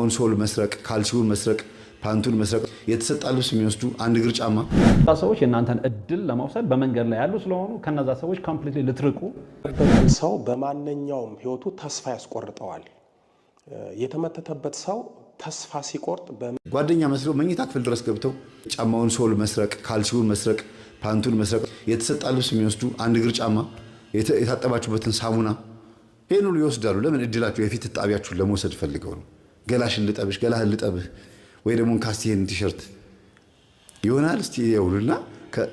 ጫማውን sole መስረቅ፣ ካልሲውን መስረቅ፣ ፓንቱን መስረቅ፣ የተሰጣ ልብስ የሚወስዱ፣ አንድ እግር ጫማ። ሰዎች የእናንተን እድል ለመውሰድ በመንገድ ላይ ያሉ ስለሆኑ ከነዛ ሰዎች completely ልትርቁ ሰው በማንኛውም ህይወቱ ተስፋ ያስቆርጠዋል። የተመተተበት ሰው ተስፋ ሲቆርጥ ጓደኛ መስለው መኝታ ክፍል ድረስ ገብተው ጫማውን sole መስረቅ፣ ካልሲውን መስረቅ፣ ፓንቱን መስረቅ፣ የተሰጣ ልብስ የሚወስዱ፣ አንድ እግር ጫማ፣ የታጠባችሁበትን ሳሙና ይህን ሁሉ ይወስዳሉ። ለምን? እድላችሁ የፊት ጣቢያችሁን ለመውሰድ ፈልገው ነው። ገላሽን ልጠብሽ፣ ገላህን ልጠብህ ወይ ደግሞ ካስቲሄን ቲሸርት ይሆናል እስቲ ይውሉና።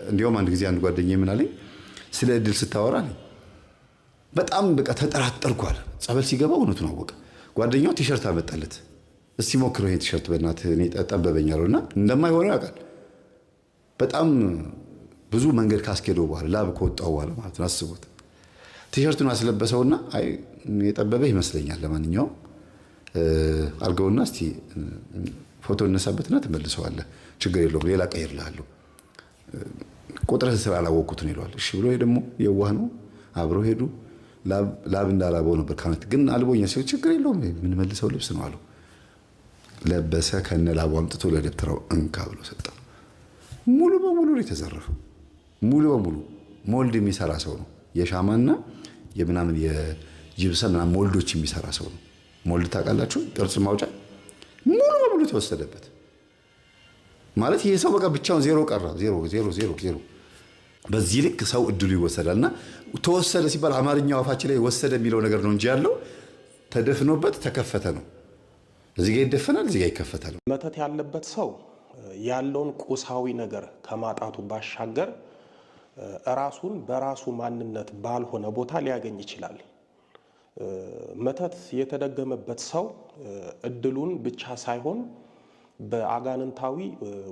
እንዲያውም አንድ ጊዜ አንድ ጓደኛዬ ምን አለኝ፣ ስለ እድል ስታወራ አለኝ በጣም በቃ ተጠራጠርኩ አለ። ጸበል ሲገባ እውነቱን አወቀ። ጓደኛው ቲሸርት አመጣለት። እስቲ ሞክረው ይሄ ቲሸርት በእናትህ እኔ ጠበበኝ አለው እና እንደማይሆነው ያውቃል። በጣም ብዙ መንገድ ካስኬደው በኋላ፣ ላብ ከወጣው በኋላ ማለት ነው። አስቡት። ቲሸርቱን አስለበሰውና አይ የጠበበ ይመስለኛል፣ ለማንኛውም አድርገውና እስቲ ፎቶ እነሳበትና ትመልሰዋለህ፣ ችግር የለውም፣ ሌላ ቀይርልሃለሁ፣ ቁጥርህን ስላላወቅኩት ነው ይለዋል። እሺ ብሎ ደግሞ የዋህ ነው፣ አብረው ሄዱ። ላብ እንዳላበው ነበር ካነት ግን አልቦኛ ሲሆን ችግር የለውም የምንመልሰው ልብስ ነው አለው። ለበሰ። ከነ ላቡ አምጥቶ ለደብተራው እንካ ብሎ ሰጠው። ሙሉ በሙሉ ነው የተዘረፈው። ሙሉ በሙሉ mold የሚሰራ ሰው ነው። የሻማና የምናምን የጅብሰም ምናምን mold ኦች የሚሰራ ሰው ነው። Mold ታውቃላችሁ? ቅርጽ ማውጫ። ሙሉ በሙሉ ተወሰደበት። ማለት ይሄ ሰው በቃ ብቻውን ዜሮ ቀረ። ዜሮ ዜሮ ዜሮ ዜሮ። በዚህ ልክ ሰው እድሉ ይወሰዳል። እና ተወሰደ ሲባል አማርኛው አፋችን ላይ ወሰደ የሚለው ነገር ነው እንጂ ያለው ተደፍኖበት ተከፈተ ነው። እዚህ ጋ ይደፈናል፣ እዚህ ጋ ይከፈታል። መተት ያለበት ሰው ያለውን ቁሳዊ ነገር ከማጣቱ ባሻገር ራሱን በራሱ ማንነት ባልሆነ ቦታ ሊያገኝ ይችላል። መተት የተደገመበት ሰው እድሉን ብቻ ሳይሆን በአጋንንታዊ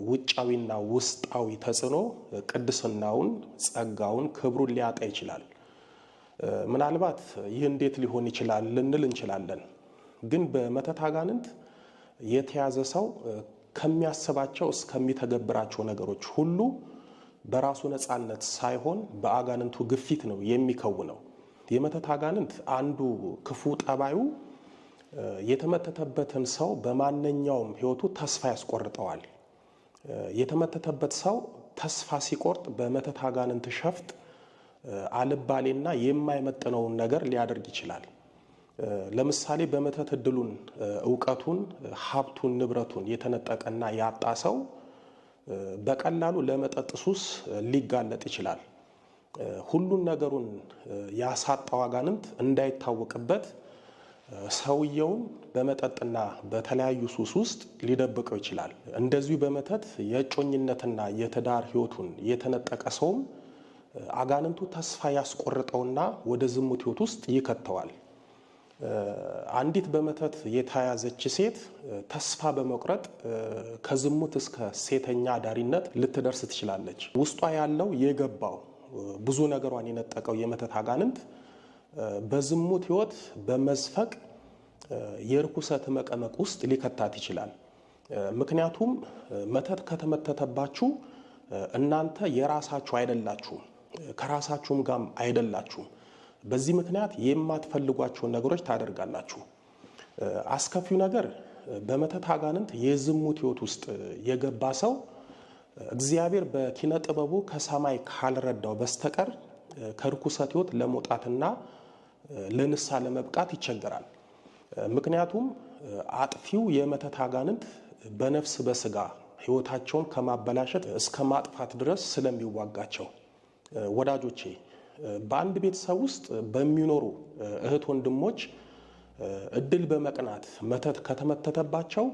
ውጫዊና ውስጣዊ ተጽዕኖ ቅድስናውን፣ ጸጋውን፣ ክብሩን ሊያጣ ይችላል። ምናልባት ይህ እንዴት ሊሆን ይችላል ልንል እንችላለን። ግን በመተት አጋንንት የተያዘ ሰው ከሚያስባቸው እስከሚተገብራቸው ነገሮች ሁሉ በራሱ ነፃነት ሳይሆን በአጋንንቱ ግፊት ነው የሚከውነው። የመተት አጋንንት አንዱ ክፉ ጠባዩ የተመተተበትን ሰው በማንኛውም ሕይወቱ ተስፋ ያስቆርጠዋል። የተመተተበት ሰው ተስፋ ሲቆርጥ በመተት አጋንንት ሸፍጥ አልባሌና የማይመጥነውን ነገር ሊያደርግ ይችላል። ለምሳሌ በመተት እድሉን፣ እውቀቱን፣ ሀብቱን፣ ንብረቱን የተነጠቀና ያጣ ሰው በቀላሉ ለመጠጥ ሱስ ሊጋለጥ ይችላል። ሁሉን ነገሩን ያሳጣው አጋንንት እንዳይታወቅበት ሰውየውን በመጠጥና በተለያዩ ሱስ ውስጥ ሊደብቀው ይችላል። እንደዚሁ በመተት የእጮኝነትና የትዳር ሕይወቱን የተነጠቀ ሰውም አጋንንቱ ተስፋ ያስቆርጠውና ወደ ዝሙት ሕይወት ውስጥ ይከተዋል። አንዲት በመተት የተያዘች ሴት ተስፋ በመቁረጥ ከዝሙት እስከ ሴተኛ አዳሪነት ልትደርስ ትችላለች። ውስጧ ያለው የገባው ብዙ ነገሯን የነጠቀው የመተት አጋንንት በዝሙት ሕይወት በመዝፈቅ የርኩሰት መቀመቅ ውስጥ ሊከታት ይችላል። ምክንያቱም መተት ከተመተተባችሁ እናንተ የራሳችሁ አይደላችሁም፣ ከራሳችሁም ጋርም አይደላችሁም። በዚህ ምክንያት የማትፈልጓቸውን ነገሮች ታደርጋላችሁ። አስከፊው ነገር በመተት አጋንንት የዝሙት ሕይወት ውስጥ የገባ ሰው እግዚአብሔር በኪነ ጥበቡ ከሰማይ ካልረዳው በስተቀር ከርኩሰት ሕይወት ለመውጣትና ለንስሐ ለመብቃት ይቸገራል። ምክንያቱም አጥፊው የመተት አጋንንት በነፍስ በስጋ ሕይወታቸውን ከማበላሸት እስከ ማጥፋት ድረስ ስለሚዋጋቸው። ወዳጆቼ፣ በአንድ ቤተሰብ ውስጥ በሚኖሩ እህት ወንድሞች እድል በመቅናት መተት ከተመተተባቸው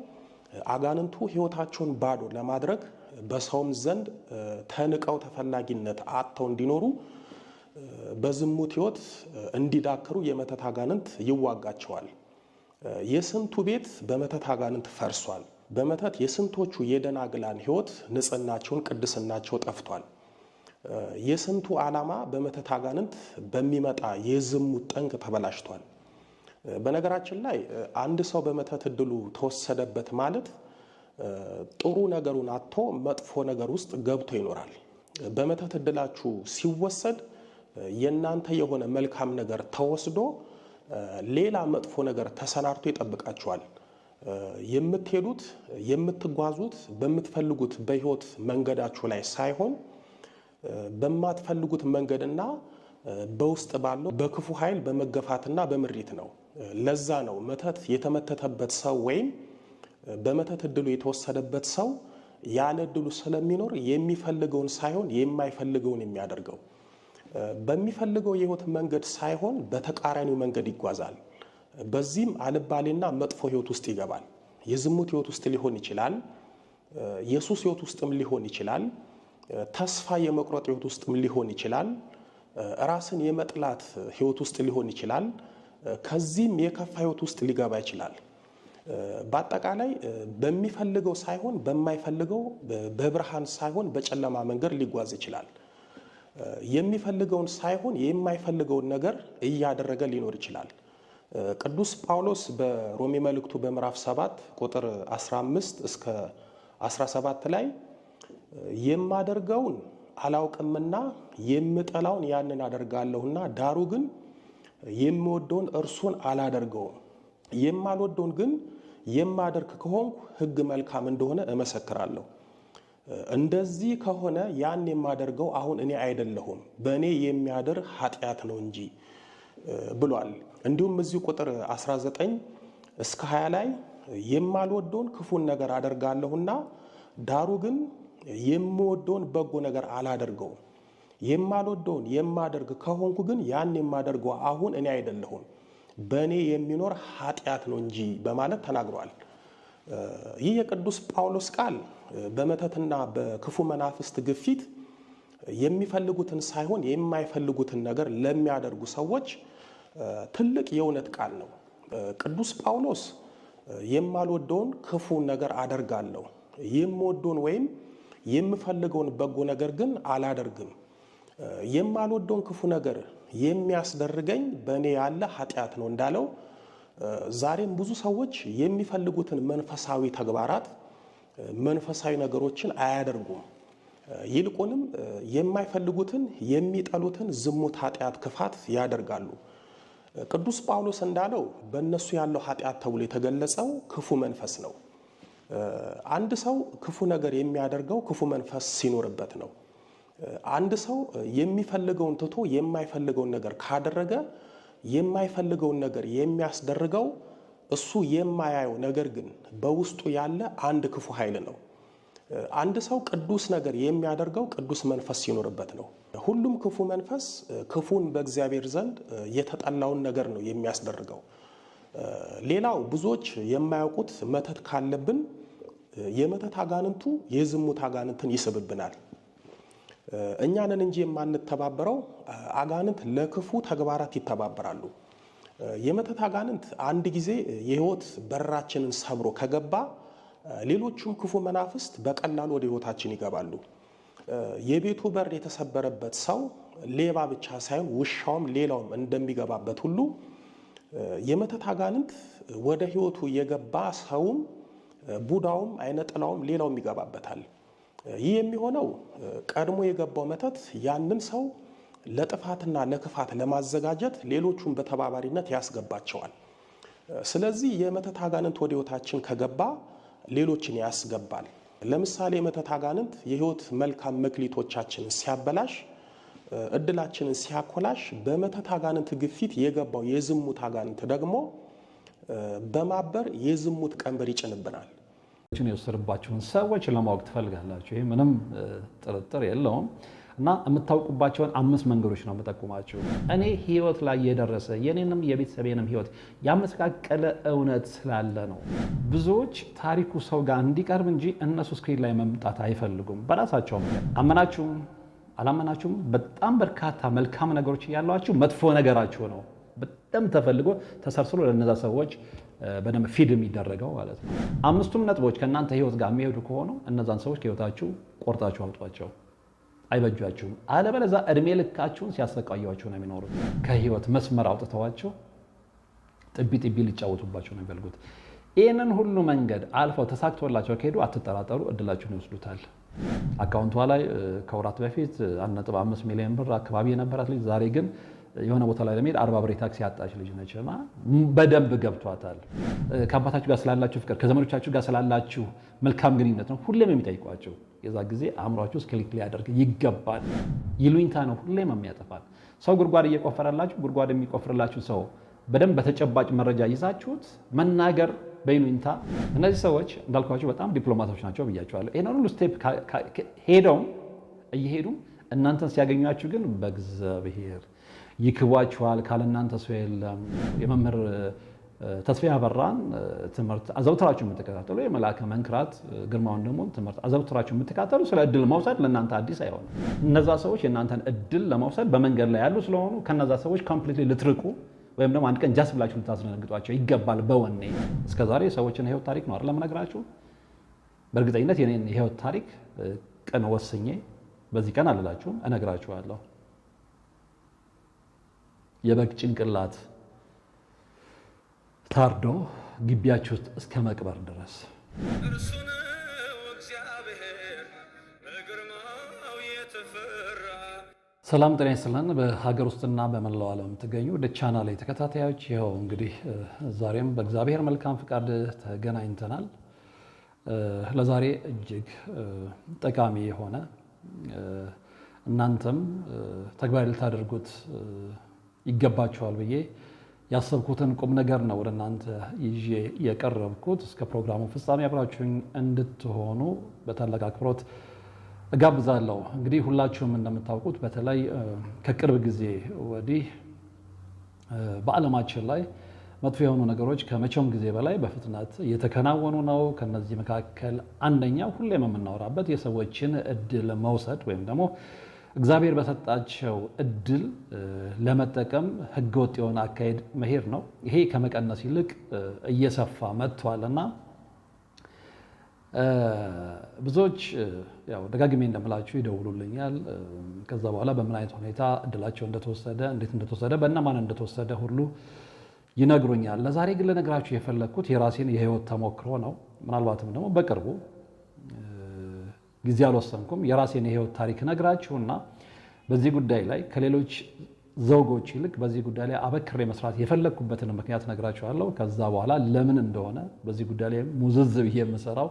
አጋንንቱ ሕይወታቸውን ባዶ ለማድረግ በሰውም ዘንድ ተንቀው ተፈላጊነት አጥተው እንዲኖሩ በዝሙት ሕይወት እንዲዳክሩ የመተት አጋንንት ይዋጋቸዋል። የስንቱ ቤት በመተት አጋንንት ፈርሷል። በመተት የስንቶቹ የደናግላን ሕይወት ንጽህናቸውን፣ ቅድስናቸው ጠፍቷል። የስንቱ ዓላማ በመተት አጋንንት በሚመጣ የዝሙት ጠንቅ ተበላሽቷል። በነገራችን ላይ አንድ ሰው በመተት እድሉ ተወሰደበት ማለት ጥሩ ነገሩን አጥቶ መጥፎ ነገር ውስጥ ገብቶ ይኖራል። በመተት እድላችሁ ሲወሰድ የእናንተ የሆነ መልካም ነገር ተወስዶ ሌላ መጥፎ ነገር ተሰናድቶ ይጠብቃችኋል። የምትሄዱት የምትጓዙት በምትፈልጉት በሕይወት መንገዳችሁ ላይ ሳይሆን በማትፈልጉት መንገድና በውስጥ ባለው በክፉ ኃይል በመገፋትና በምሪት ነው። ለዛ ነው መተት የተመተተበት ሰው ወይም በመተት እድሉ የተወሰደበት ሰው ያለ እድሉ ስለሚኖር የሚፈልገውን ሳይሆን የማይፈልገውን የሚያደርገው። በሚፈልገው የሕይወት መንገድ ሳይሆን በተቃራኒው መንገድ ይጓዛል። በዚህም አልባሌና መጥፎ ሕይወት ውስጥ ይገባል። የዝሙት ሕይወት ውስጥ ሊሆን ይችላል። የሱስ ሕይወት ውስጥም ሊሆን ይችላል። ተስፋ የመቁረጥ ሕይወት ውስጥም ሊሆን ይችላል። ራስን የመጥላት ሕይወት ውስጥ ሊሆን ይችላል። ከዚህም የከፋ ሕይወት ውስጥ ሊገባ ይችላል። በአጠቃላይ በሚፈልገው ሳይሆን በማይፈልገው፣ በብርሃን ሳይሆን በጨለማ መንገድ ሊጓዝ ይችላል። የሚፈልገውን ሳይሆን የማይፈልገውን ነገር እያደረገ ሊኖር ይችላል። ቅዱስ ጳውሎስ በሮሜ መልእክቱ በምዕራፍ 7 ቁጥር 15 እስከ 17 ላይ የማደርገውን አላውቅምና የምጠላውን ያንን አደርጋለሁና፣ ዳሩ ግን የምወደውን እርሱን አላደርገውም፣ የማልወደውን ግን የማደርግ ከሆንኩ ሕግ መልካም እንደሆነ እመሰክራለሁ። እንደዚህ ከሆነ ያን የማደርገው አሁን እኔ አይደለሁም፣ በእኔ የሚያድር ኃጢአት ነው እንጂ ብሏል። እንዲሁም እዚሁ ቁጥር 19 እስከ 20 ላይ የማልወደውን ክፉን ነገር አደርጋለሁና ዳሩ ግን የምወደውን በጎ ነገር አላደርገውም፣ የማልወደውን የማደርግ ከሆንኩ ግን ያን የማደርገው አሁን እኔ አይደለሁም፣ በእኔ የሚኖር ኃጢአት ነው እንጂ በማለት ተናግሯል። ይህ የቅዱስ ጳውሎስ ቃል በመተትና በክፉ መናፍስት ግፊት የሚፈልጉትን ሳይሆን የማይፈልጉትን ነገር ለሚያደርጉ ሰዎች ትልቅ የእውነት ቃል ነው። ቅዱስ ጳውሎስ የማልወደውን ክፉ ነገር አደርጋለሁ፣ የምወደውን ወይም የምፈልገውን በጎ ነገር ግን አላደርግም፣ የማልወደውን ክፉ ነገር የሚያስደርገኝ በእኔ ያለ ኃጢአት ነው እንዳለው፣ ዛሬም ብዙ ሰዎች የሚፈልጉትን መንፈሳዊ ተግባራት፣ መንፈሳዊ ነገሮችን አያደርጉም። ይልቁንም የማይፈልጉትን የሚጠሉትን ዝሙት፣ ኃጢአት፣ ክፋት ያደርጋሉ። ቅዱስ ጳውሎስ እንዳለው በእነሱ ያለው ኃጢአት ተብሎ የተገለጸው ክፉ መንፈስ ነው። አንድ ሰው ክፉ ነገር የሚያደርገው ክፉ መንፈስ ሲኖርበት ነው። አንድ ሰው የሚፈልገውን ትቶ የማይፈልገውን ነገር ካደረገ የማይፈልገውን ነገር የሚያስደርገው እሱ የማያየው ነገር ግን በውስጡ ያለ አንድ ክፉ ኃይል ነው። አንድ ሰው ቅዱስ ነገር የሚያደርገው ቅዱስ መንፈስ ሲኖርበት ነው። ሁሉም ክፉ መንፈስ ክፉን በእግዚአብሔር ዘንድ የተጠላውን ነገር ነው የሚያስደርገው። ሌላው ብዙዎች የማያውቁት መተት ካለብን የመተት አጋንንቱ የዝሙት አጋንንትን ይስብብናል። እኛንን እንጂ የማንተባበረው አጋንንት ለክፉ ተግባራት ይተባበራሉ። የመተት አጋንንት አንድ ጊዜ የሕይወት በራችንን ሰብሮ ከገባ ሌሎቹም ክፉ መናፍስት በቀላሉ ወደ ሕይወታችን ይገባሉ። የቤቱ በር የተሰበረበት ሰው ሌባ ብቻ ሳይሆን ውሻውም ሌላውም እንደሚገባበት ሁሉ የመተት አጋንንት ወደ ሕይወቱ የገባ ሰውም ቡዳውም አይነጥላውም ሌላውም ይገባበታል። ይህ የሚሆነው ቀድሞ የገባው መተት ያንን ሰው ለጥፋትና ለክፋት ለማዘጋጀት ሌሎቹን በተባባሪነት ያስገባቸዋል። ስለዚህ የመተት አጋንንት ወደ ሕይወታችን ከገባ ሌሎችን ያስገባል። ለምሳሌ የመተት አጋንንት የሕይወት መልካም መክሊቶቻችንን ሲያበላሽ፣ እድላችንን ሲያኮላሽ፣ በመተት አጋንንት ግፊት የገባው የዝሙት አጋንንት ደግሞ በማበር የዝሙት ቀንበር ይጭንብናል። የወሰድባችሁን ሰዎች ለማወቅ ትፈልጋላችሁ። ይህ ምንም ጥርጥር የለውም። እና የምታውቁባቸውን 5 መንገዶች ነው የምጠቁማችሁ። እኔ ህይወት ላይ የደረሰ የኔንም የቤተሰቤንም ህይወት ያመሰቃቀለ እውነት ስላለ ነው። ብዙዎች ታሪኩ ሰው ጋር እንዲቀርብ እንጂ እነሱ screen ላይ መምጣት አይፈልጉም። በራሳቸው ምክንያት አመናችሁም አላመናችሁም በጣም በርካታ መልካም ነገሮች እያሏችሁ መጥፎ ነገራችሁ ነው በጣም ተፈልጎ ተሰርስሎ ለነዛ ሰዎች በደንብ feed የሚደረገው ማለት ነው። 5ቱም ነጥቦች ከእናንተ ህይወት ጋር የሚሄዱ ከሆኑ እነዛን ሰዎች ከህይወታችሁ ቆርጣችሁ አውጧቸው። አይበጇችሁም። አለበለዚያ እድሜ ልካችሁን ሲያሰቃዩአችሁ ነው የሚኖሩት። ከህይወት መስመር አውጥተዋችሁ ጥቢ ጥቢ ሊጫወቱባችሁ ነው የሚፈልጉት። ይህንን ሁሉ መንገድ አልፈው ተሳክቶላቸው ከሄዱ አትጠራጠሩ፣ እድላችሁን ይወስዱታል። አካውንቷ ላይ ከወራት በፊት 1.5 ሚሊዮን ብር አካባቢ የነበራት ልጅ ዛሬ ግን የሆነ ቦታ ላይ ለመሄድ 40 ብር ታክሲ ያጣች ልጅ ነችና በደንብ ገብቷታል። ከአባታችሁ ጋር ስላላችሁ ፍቅር፣ ከዘመዶቻችሁ ጋር ስላላችሁ መልካም ግንኙነት ነው ሁሌም የሚጠይቋቸው። የዛ ጊዜ አእምሯችሁ ውስጥ click ሊያደርግ ይገባል። ይሉኝታ ነው ሁሌም የሚያጠፋል። ሰው ጉድጓድ እየቆፈረላችሁ፣ ጉድጓድ የሚቆፍርላችሁ ሰው በደንብ በተጨባጭ መረጃ ይዛችሁት መናገር በይሉኝታ። እነዚህ ሰዎች እንዳልኳቸው በጣም ዲፕሎማቶች ናቸው ብያቸዋለሁ። ይሄን ሁሉ step ሄደውም እየሄዱም እናንተን ሲያገኟችሁ ግን በእግዚአብሔር ይክቧችኋል። ካለ እናንተ ሰው የለም። የመምህር ተስፋዬ አበራን ትምህርት አዘውትራችሁ የምትከታተሉ፣ የመልአከ መንክራት ግርማውን ደግሞ ትምህርት አዘውትራችሁ የምትከታተሉ፣ ስለ እድል መውሰድ ለእናንተ አዲስ አይሆንም። እነዛ ሰዎች የእናንተን እድል ለመውሰድ በመንገድ ላይ ያሉ ስለሆኑ ከነዛ ሰዎች completely ልትርቁ ወይም ደግሞ አንድ ቀን ጃስ ብላችሁ ልታስደነግጧቸው ይገባል። በወኔ እስከዛሬ የሰዎችን የህይወት ታሪክ ነው አይደል የምነግራችሁ። በእርግጠኝነት የኔን የህይወት ታሪክ ቀን ወስኜ በዚህ ቀን አልላችሁም፣ እነግራችኋለሁ። የበግ ጭንቅላት ታርዶ ግቢያችሁ ውስጥ እስከ መቅበር ድረስ። እርሱ ነው እግዚአብሔር በግርማው የተፈራ። ሰላም ጤና ይስጥልን። በሀገር ውስጥና በመላው ዓለም የምትገኙ ወደ ቻናሌ ተከታታዮች፣ ይኸው እንግዲህ ዛሬም በእግዚአብሔር መልካም ፍቃድ ተገናኝተናል። ለዛሬ እጅግ ጠቃሚ የሆነ፣ እናንተም ተግባራዊ ልታደርጉት ይገባችኋል ብዬ ያሰብኩትን ቁም ነገር ነው ወደ እናንተ ይዤ የቀረብኩት። እስከ ፕሮግራሙ ፍጻሜ አብራችሁኝ እንድትሆኑ በታላቅ አክብሮት እጋብዛለሁ። እንግዲህ ሁላችሁም እንደምታውቁት በተለይ ከቅርብ ጊዜ ወዲህ በዓለማችን ላይ መጥፎ የሆኑ ነገሮች ከመቼውም ጊዜ በላይ በፍጥነት እየተከናወኑ ነው። ከነዚህ መካከል አንደኛው ሁሌም የምናወራበት የሰዎችን እድል መውሰድ ወይም ደግሞ እግዚአብሔር በሰጣቸው እድል ለመጠቀም ህገወጥ የሆነ አካሄድ መሄድ ነው። ይሄ ከመቀነስ ይልቅ እየሰፋ መጥቷል እና ብዙዎች ያው ደጋግሜ እንደምላችሁ ይደውሉልኛል። ከዛ በኋላ በምን አይነት ሁኔታ እድላቸው እንደተወሰደ፣ እንዴት እንደተወሰደ፣ በእነማን እንደተወሰደ ሁሉ ይነግሩኛል። ለዛሬ ግን ልነግራችሁ የፈለግኩት የራሴን የህይወት ተሞክሮ ነው። ምናልባትም ደግሞ በቅርቡ፣ ጊዜ አልወሰንኩም፣ የራሴን የህይወት ታሪክ ነግራችሁና በዚህ ጉዳይ ላይ ከሌሎች ዘውጎች ይልቅ በዚህ ጉዳይ ላይ አበክሬ መስራት የፈለግኩበትን ምክንያት ነግራችኋለሁ። ከዛ በኋላ ለምን እንደሆነ በዚህ ጉዳይ ላይ ሙዝዝ ብዬ የምሰራው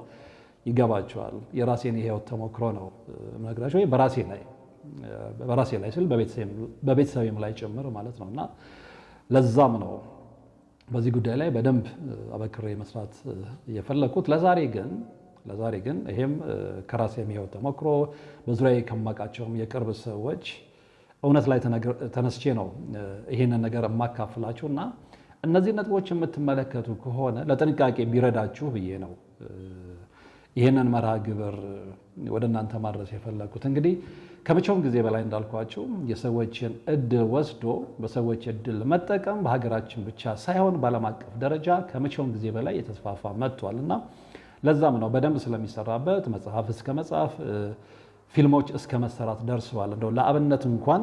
ይገባችኋል። የራሴን የህይወት ተሞክሮ ነው የምነግራችሁ፣ ወይ በራሴ ላይ ስል በቤተሰቤም ላይ ጭምር ማለት ነው። እና ለዛም ነው በዚህ ጉዳይ ላይ በደንብ አበክሬ መስራት የፈለግኩት። ለዛሬ ግን ይሄም ከራሴ የህይወት ተሞክሮ፣ በዙሪያዬ ከማውቃቸውም የቅርብ ሰዎች እውነት ላይ ተነስቼ ነው ይሄንን ነገር የማካፍላችሁ። እና እነዚህ ነጥቦች የምትመለከቱ ከሆነ ለጥንቃቄ ቢረዳችሁ ብዬ ነው ይህንን መርሃ ግብር ወደ እናንተ ማድረስ የፈለግኩት። እንግዲህ ከመቼውም ጊዜ በላይ እንዳልኳችሁ የሰዎችን እድል ወስዶ በሰዎች እድል መጠቀም በሀገራችን ብቻ ሳይሆን በዓለም አቀፍ ደረጃ ከመቼውም ጊዜ በላይ የተስፋፋ መጥቷል። እና ለዛም ነው በደንብ ስለሚሰራበት መጽሐፍ እስከ መጻፍ፣ ፊልሞች እስከ መሰራት ደርሰዋል። እንደው ለአብነት እንኳን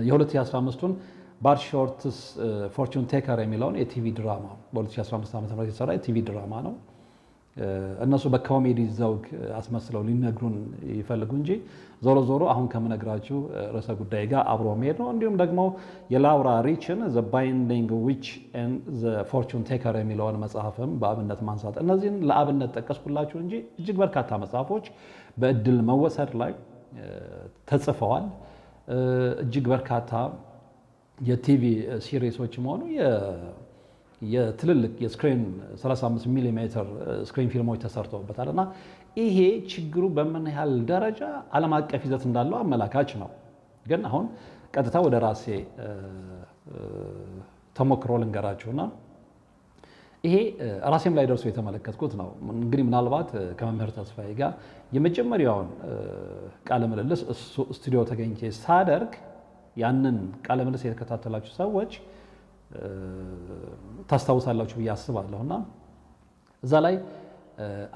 የ2015ቱን Bart Shorts Fortune Taker የሚለውን የቲቪ ድራማ፣ በ2015 ዓ.ም. የተሰራ የቲቪ ድራማ ነው። እነሱ በኮሜዲ ዘውግ አስመስለው ሊነግሩን ይፈልጉ እንጂ ዞሮ ዞሮ አሁን ከምነግራችሁ ርዕሰ ጉዳይ ጋር አብሮ መሄድ ነው። እንዲሁም ደግሞ የላውራ ሪችን The Binding Witch and the Fortune Taker የሚለውን መጽሐፍም በአብነት ማንሳት፣ እነዚህን ለአብነት ጠቀስኩላችሁ እንጂ እጅግ በርካታ መጽሐፎች በእድል መወሰድ ላይ ተጽፈዋል። እጅግ በርካታ የ TV series ኦችም ሆኑ የትልልቅ የ screen 35 ሚሊ ሜትር screen ፊልሞች ተሰርተውበታል። እና ይሄ ችግሩ በምን ያህል ደረጃ ዓለም አቀፍ ይዘት እንዳለው አመላካች ነው። ግን አሁን ቀጥታ ወደ ራሴ ተሞክሮ ልንገራችሁና ይሄ ራሴም ላይ ደርሶ የተመለከትኩት ነው። እንግዲህ ምናልባት ከመምህር ተስፋዬ ጋር የመጀመሪያውን ቃለ ምልልስ እሱ ስቱዲዮ ተገኝቼ ሳደርግ ያንን ቃለ ምልልስ የተከታተላችሁ ሰዎች ታስታውሳላችሁ ብዬ አስባለሁ። እና እዛ ላይ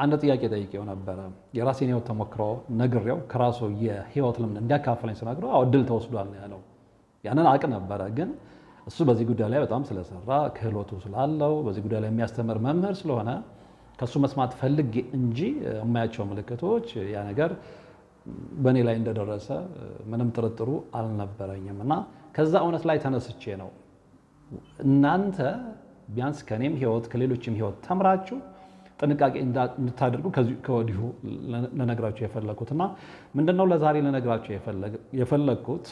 አንድ ጥያቄ ጠይቄው ነበረ። የራሴን ህይወት ተሞክሮ ነግሬው ከራሱ የህይወት ልምድ እንዲያካፍለኝ ስነግረው አዎ እድል ተወስዷል ነው ያለው። ያንን አቅ ነበረ፣ ግን እሱ በዚህ ጉዳይ ላይ በጣም ስለሰራ፣ ክህሎቱ ስላለው፣ በዚህ ጉዳይ ላይ የሚያስተምር መምህር ስለሆነ ከእሱ መስማት ፈልጌ እንጂ የማያቸው ምልክቶች ያ ነገር በእኔ ላይ እንደደረሰ ምንም ጥርጥሩ አልነበረኝም። እና ከዛ እውነት ላይ ተነስቼ ነው እናንተ ቢያንስ ከኔም ህይወት ከሌሎችም ህይወት ተምራችሁ ጥንቃቄ እንድታደርጉ ከወዲሁ ልነግራችሁ የፈለግኩት። እና ምንድነው ለዛሬ ልነግራችሁ የፈለግኩት፣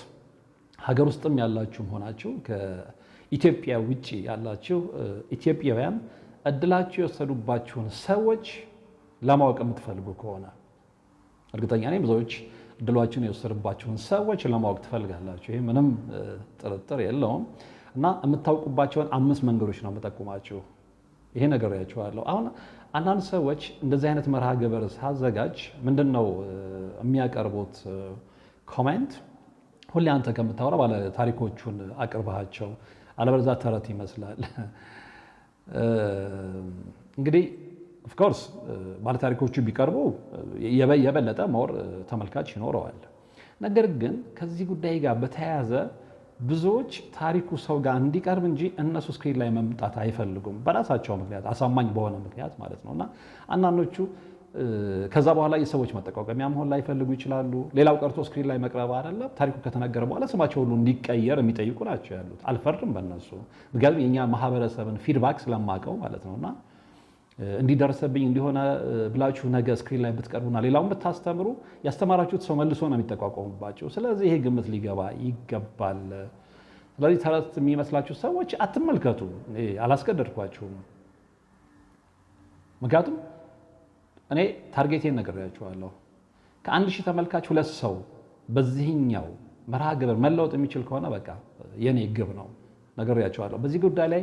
ሀገር ውስጥም ያላችሁም ሆናችሁ ከኢትዮጵያ ውጭ ያላችሁ ኢትዮጵያውያን እድላችሁ የወሰዱባችሁን ሰዎች ለማወቅ የምትፈልጉ ከሆነ፣ እርግጠኛ ነኝ ብዙዎች እድሏችሁን የወሰዱባችሁን ሰዎች ለማወቅ ትፈልጋላችሁ። ይህ ምንም ጥርጥር የለውም። እና የምታውቁባቸውን 5 መንገዶች ነው የምጠቁማችሁ። ይሄ ነግሬያችኋለሁ። አሁን አንዳንድ ሰዎች እንደዚህ አይነት መርሃ ግብር ሳዘጋጅ ምንድን ነው የሚያቀርቡት comment? ሁሌ አንተ ከምታወራ ባለ ታሪኮቹን አቅርባቸው፣ አለበለዚያ ተረት ይመስላል። እንግዲህ of course ባለ ታሪኮቹ ቢቀርቡ የበለጠ more ተመልካች ይኖረዋል። ነገር ግን ከዚህ ጉዳይ ጋር በተያያዘ ብዙዎች ታሪኩ ሰው ጋር እንዲቀርብ እንጂ እነሱ screen ላይ መምጣት አይፈልጉም። በራሳቸው ምክንያት፣ አሳማኝ በሆነ ምክንያት ማለት ነው። እና አንዳንዶቹ ከዛ በኋላ የሰዎች መጠቋቋሚያ መሆን ላይፈልጉ ይችላሉ። ሌላው ቀርቶ screen ላይ መቅረብ አይደለም፣ ታሪኩ ከተነገረ በኋላ ስማቸው ሁሉ እንዲቀየር የሚጠይቁ ናቸው ያሉት። አልፈርድም በእነሱ፣ ምክንያቱም የኛ ማህበረሰብን feedback ስለማቀው ማለት ነው። እና እንዲደርሰብኝ እንዲሆነ ብላችሁ ነገ screen ላይ ብትቀርቡና ሌላውን ብታስተምሩ ያስተማራችሁት ሰው መልሶ ነው የሚጠቋቋሙባቸው። ስለዚህ ይሄ ግምት ሊገባ ይገባል። ስለዚህ ተረት የሚመስላችሁ ሰዎች አትመልከቱ። አላስገደድኳችሁም። ምክንያቱም እኔ target ኤን ነግሬያችኋለሁ። ከ1000 ተመልካች ሁለት ሰው በዚህኛው መርሃ ግብር መለወጥ የሚችል ከሆነ በቃ የኔ ግብ ነው፣ ነግሬያችኋለሁ። በዚህ ጉዳይ ላይ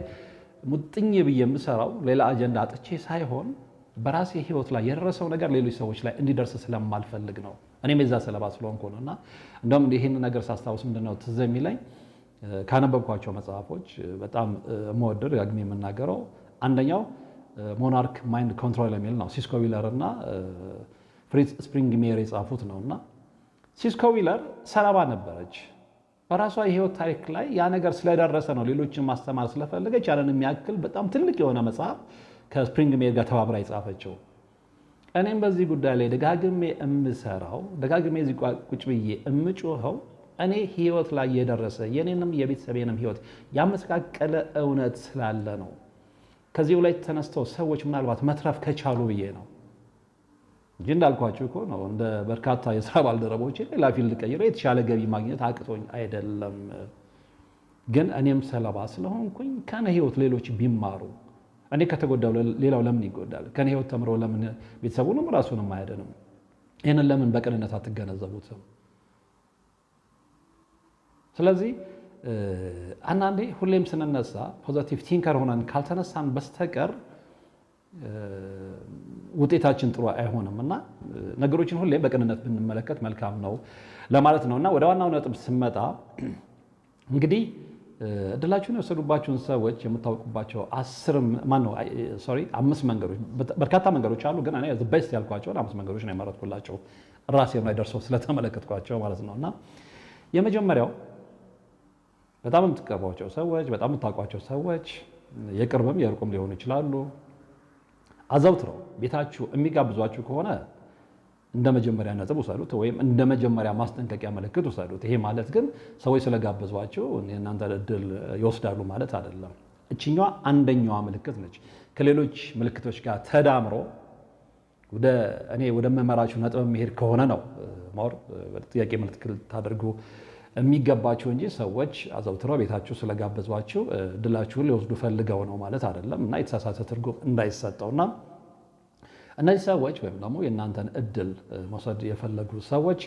ሙጥኝ ብዬ የምሰራው ሌላ አጀንዳ አጥቼ ሳይሆን በራሴ ህይወት ላይ የደረሰው ነገር ሌሎች ሰዎች ላይ እንዲደርስ ስለማልፈልግ ነው። እኔም የዛ ሰለባ ስለሆንኩ ነው። እና እንደውም ይህን ነገር ሳስታውስ ምንድነው ትዝ የሚለኝ፣ ካነበብኳቸው መጽሐፎች በጣም የምወደው፣ ደጋግሜ የምናገረው አንደኛው Monarch Mind Control የሚል ነው። ሲስኮ ዊለር እና ፍሪትዝ ስፕሪንግሜየር የጻፉት ነው። እና ሲስኮ ዊለር ሰለባ ነበረች። በራሷ የህይወት ታሪክ ላይ ያ ነገር ስለደረሰ ነው ሌሎችን ማስተማር ስለፈለገች ያንን የሚያክል በጣም ትልቅ የሆነ መጽሐፍ ከስፕሪንግሜየር ጋር ተባብራ የጻፈችው። እኔም በዚህ ጉዳይ ላይ ደጋግሜ የምሰራው፣ ደጋግሜ እዚህ ቁጭ ብዬ የምጮኸው እኔ ህይወት ላይ የደረሰ፣ የኔንም የቤተሰቤንም ህይወት ያመሰቃቀለ እውነት ስላለ ነው። ከዚሁ ላይ ተነስተው ሰዎች ምናልባት መትረፍ ከቻሉ ብዬ ነው እንጂ እንዳልኳችሁ እኮ ነው፣ እንደ በርካታ የስራ ባልደረቦች ሌላ field ቀይሮ የተሻለ ገቢ ማግኘት አቅቶኝ አይደለም። ግን እኔም ሰለባ ስለሆንኩኝ ከኔ ህይወት ሌሎች ቢማሩ፣ እኔ ከተጎዳው ሌላው ለምን ይጎዳል? ከኔ ህይወት ተምሮ ለምን ቤተሰቡንም ራሱንም አያድንም? ይህንን ለምን በቅንነት አትገነዘቡትም? ስለዚህ አንዳንዴ ሁሌም ስንነሳ positive thinker ሆነን ካልተነሳን በስተቀር ውጤታችን ጥሩ አይሆንም እና ነገሮችን ሁሌም በቅንነት ብንመለከት መልካም ነው ለማለት ነው። እና ወደ ዋናው ነጥብ ስመጣ እንግዲህ እድላችሁን የወሰዱባችሁን ሰዎች የምታውቁባቸው 10፣ ማነው፣ sorry፣ አምስት መንገዶች፣ በርካታ መንገዶች አሉ፣ ግን እኔ best ያልኳቸውን አምስት መንገዶች ነው የመረጥኩላቸው ራሴ ላይ ደርሰው ስለተመለከትኳቸው ማለት ነው። እና የመጀመሪያው በጣም የምትቀርቧቸው ሰዎች፣ በጣም የምታውቋቸው ሰዎች፣ የቅርብም የሩቅም ሊሆኑ ይችላሉ፣ አዘውትረው ቤታችሁ የሚጋብዟችሁ ከሆነ እንደ መጀመሪያ ነጥብ ውሰዱት፣ ወይም እንደ መጀመሪያ ማስጠንቀቂያ ምልክት ውሰዱት። ይሄ ማለት ግን ሰዎች ስለጋበዟችሁ የእናንተ እድል ይወስዳሉ ማለት አይደለም። እችኛዋ አንደኛዋ ምልክት ነች። ከሌሎች ምልክቶች ጋር ተዳምሮ ወደ እኔ ወደምመራችሁ ነጥብ የሚሄድ ከሆነ ነው more ጥያቄ ምልክት ታደርጉ የሚገባችሁ እንጂ ሰዎች አዘውትረው ቤታችሁ ስለጋበዟችሁ እድላችሁን ሊወስዱ ፈልገው ነው ማለት አይደለም እና የተሳሳተ ትርጉም እንዳይሰጠው። እና እነዚህ ሰዎች ወይም ደግሞ የእናንተን እድል መውሰድ የፈለጉ ሰዎች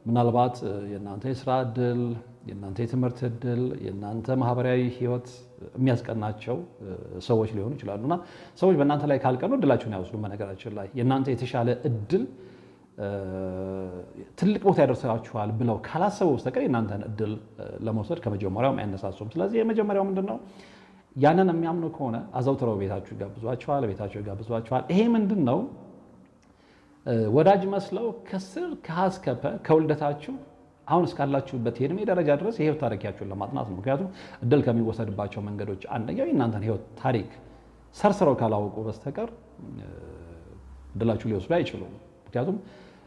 ምናልባት የእናንተ የስራ እድል፣ የእናንተ የትምህርት እድል፣ የእናንተ ማህበራዊ ህይወት የሚያስቀናቸው ሰዎች ሊሆኑ ይችላሉ። እና ሰዎች በእናንተ ላይ ካልቀኑ እድላችሁን አይወስዱም። በነገራችን ላይ የእናንተ የተሻለ እድል ትልቅ ቦታ ያደርሳችኋል ብለው ካላሰቡ በስተቀር የእናንተን እድል ለመውሰድ ከመጀመሪያውም አያነሳሱም። ስለዚህ የመጀመሪያው ምንድን ነው? ያንን የሚያምኑ ከሆነ አዘውትረው ቤታችሁ ይጋብዟችኋል፣ ቤታችሁ ይጋብዟችኋል። ይሄ ምንድን ነው? ወዳጅ መስለው ከስር ከሀ እስከ ፐ ከውልደታችሁ አሁን እስካላችሁበት የእድሜ ደረጃ ድረስ የህይወት ታሪካችሁን ለማጥናት ነው። ምክንያቱም እድል ከሚወሰድባቸው መንገዶች አንደኛው የእናንተን ህይወት ታሪክ ሰርስረው ካላወቁ በስተቀር እድላችሁ ሊወስዱ አይችሉም። ምክንያቱም